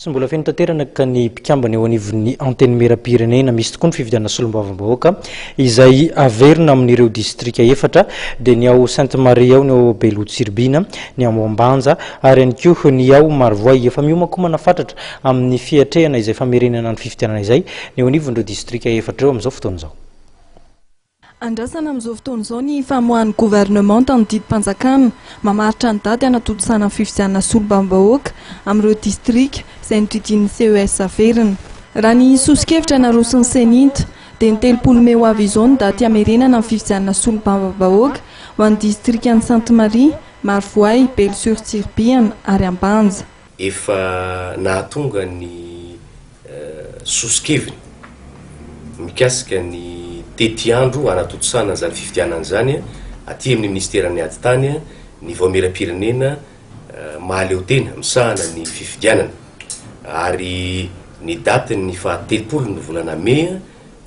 Tsy mbola feno tanteraka ny mpikambana eo anivon'ny Antenimierampirenena. Misy tokoa ny fifidianana solombavambahoaka izay averina amin'ireo distrika efatra dia ny ao Sainte Marie ao, ny ao Beloha Tsiribihina, ny ao Ambanja ary ihany koa ny ao Marovoay. Efa miomankomana fatratra amin'ny fiatrehana izay famerenana ny fifidianana izay ny eo anivon'ireo distrika efatra ireo amin'izao fotoana izao. Andrasana amin'izao fotoana izao ny famoahan'ny governemanta ny didim-panjakana mamaritra ny daty hanatontosana ny fifidianana solombavambahoaka amin'ireo distrika izay nodidian'ny CES averina. Raha ny soso-kevitra naroson'ny Cenit dia ny 30 mey ho avy izao ny daty hamerenana ny fifidianana solombavambahoaka ho an'ny distrikan'i Sainte Marie, Marovoay, Belo sur Tsiribihina ary Ambanja. Efa nahatonga ny soso-keviny mikasika ny tetiandro hanatontosana an'izany fifidianana izany aty amin'ny minisiteran'ny ady tany ny vaomieram-pirenena mahaleo tena misahana ny fifidianana ary ny datin'ny faha 30 ny volana mey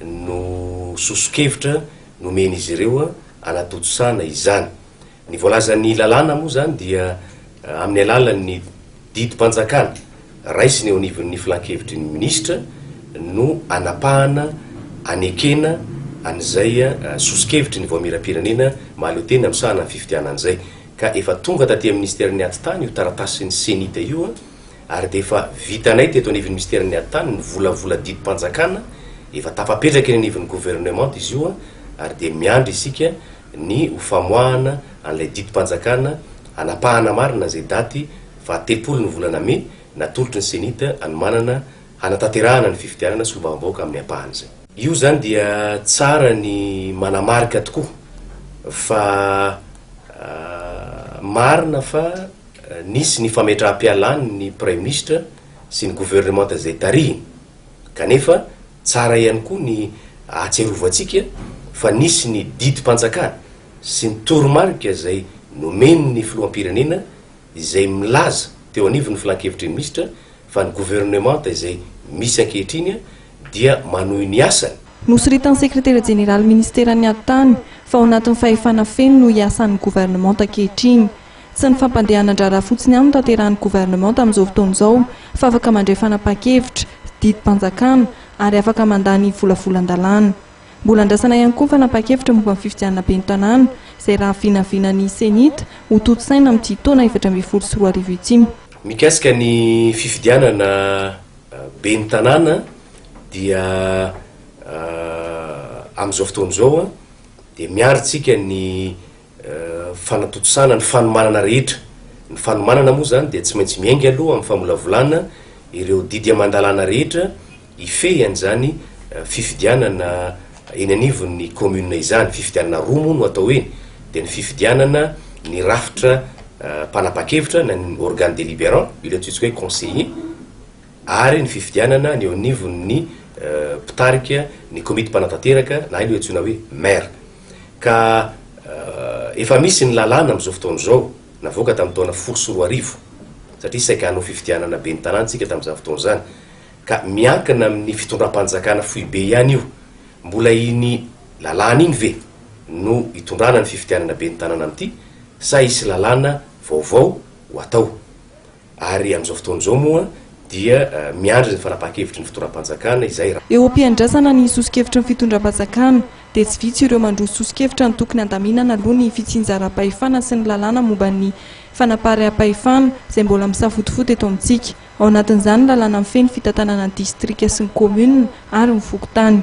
no soso-kevitra nomen'izy ireo hanatontosana izany. Ny voalazan'ny lalàna moa izany dia amin'ny alalan'ny didim-panjakana raisina eo anivon'ny filankevitry ny minisitra no anapahana, anekena an'izay soso-kevitry ny vaomieram-pirenena mahaleo tena misahana ny fifidianana izay. Ka efa tonga taty amin'ny minisiteran'ny Atitany io taratasin'ny Cenit io ary dia efa vitanay teto anivon'ny minisiteran'ny Atitany ny volavola didim-panjakana, efa tafapetraka eny anivon'ny governemanta izy io ary dia miandry isika ny ho famoahana an'ilay didim-panjakana hanapahana marina izay daty faha 30 ny volana mey natolotry ny Cenit hanomanana hanatanterahana ny fifidianana solombavambahoaka amin'ny ampahany izay. Io izany dia tsara ny manamarika tokoa fa marina fa nisy ny fametraham-pialan'ny Praiminisitra sy ny governemanta izay tarihiny kanefa Tsara ihany koa ny ahatsiarovantsika fa nisy ny didim-panjakana sy ny toromarika izay nomen'ny filoham-pirenena izay milaza teo anivon'ny filankevitry ny minisitra fa ny governemanta izay misy ankehitriny dia manohy ny asany. Nosoritan'ny sekretera jeneraly ministeran'ny Atitany fa ao anatin'ny fahefana feno no hiasan'ny governemanta ankehitriny. Tsy ny fampandehanan-draharaha fotsiny ihany no tanterahin'ny governemanta amin'izao fotoana izao fa afaka mandray fanapahan-kevitra, didim-panjakana ary afaka mandany volavolan-dalàna. Mbola andrasana ihany koa ny fanapahan-kevitra momba ny fifidianana ben'ny tanàna izay raha vinavinan'ny Cenit ho tontosaina amin'ity taona 2014 ity. Mikasika ny fifidianana ben'ny tanàna dia amin'izao fotoana izao dia miandry tsika ny fanatontosana ny fanomanana rehetra. Ny fanomanana moa izany dia tsy maintsy miainga aloha amin'ny famolavolana ireo didy aman-dalàna rehetra hifehy an'izany fifidianana eny anivon'ny commune izany. Fifidianana roa moa no atao eny, dia ny fifidianana ny rafitra mpanapa-kevitra na ny organe délibérant, io ilay antsointsika hoe conseiller, ary ny fifidianana ny eo anivon'ny mpitarika ny komity mpanatanteraka na ilay antsoina hoe maire. Ka efa misy ny lalàna amin'izao fotoana izao, navoaka tamin'ny taona 2010, satria saika hanao fifidianana ben'ny tanàna isika tamin'izany fotoana izany. Ka miankina amin'ny fitondram-panjakana foibe ihany io. Mbola iny lalàna iny ve no hitondrana ny fifidianana ben'ny tanàna amin'ity sa hisy lalàna vaovao ho atao? Ary amin'izao fotoana izao moa dia miandry ny fanapahan-kevitry ny fitondram-panjakana izay. Eo am-piandrasana ny soso-kevitry ny fitondram-panjakana dia tsy vitsy ireo mandroso soso-kevitra ny tokony handaminana aloha ny fitsinjaram-pahefana sy ny lalàna momba ny fanapariaham-pahefana izay mbola misafotofoto eto amintsika. Ao anatin'izany ny lalàna mifehy ny fitantanana ny distrika sy ny kaominina ary ny fokontany.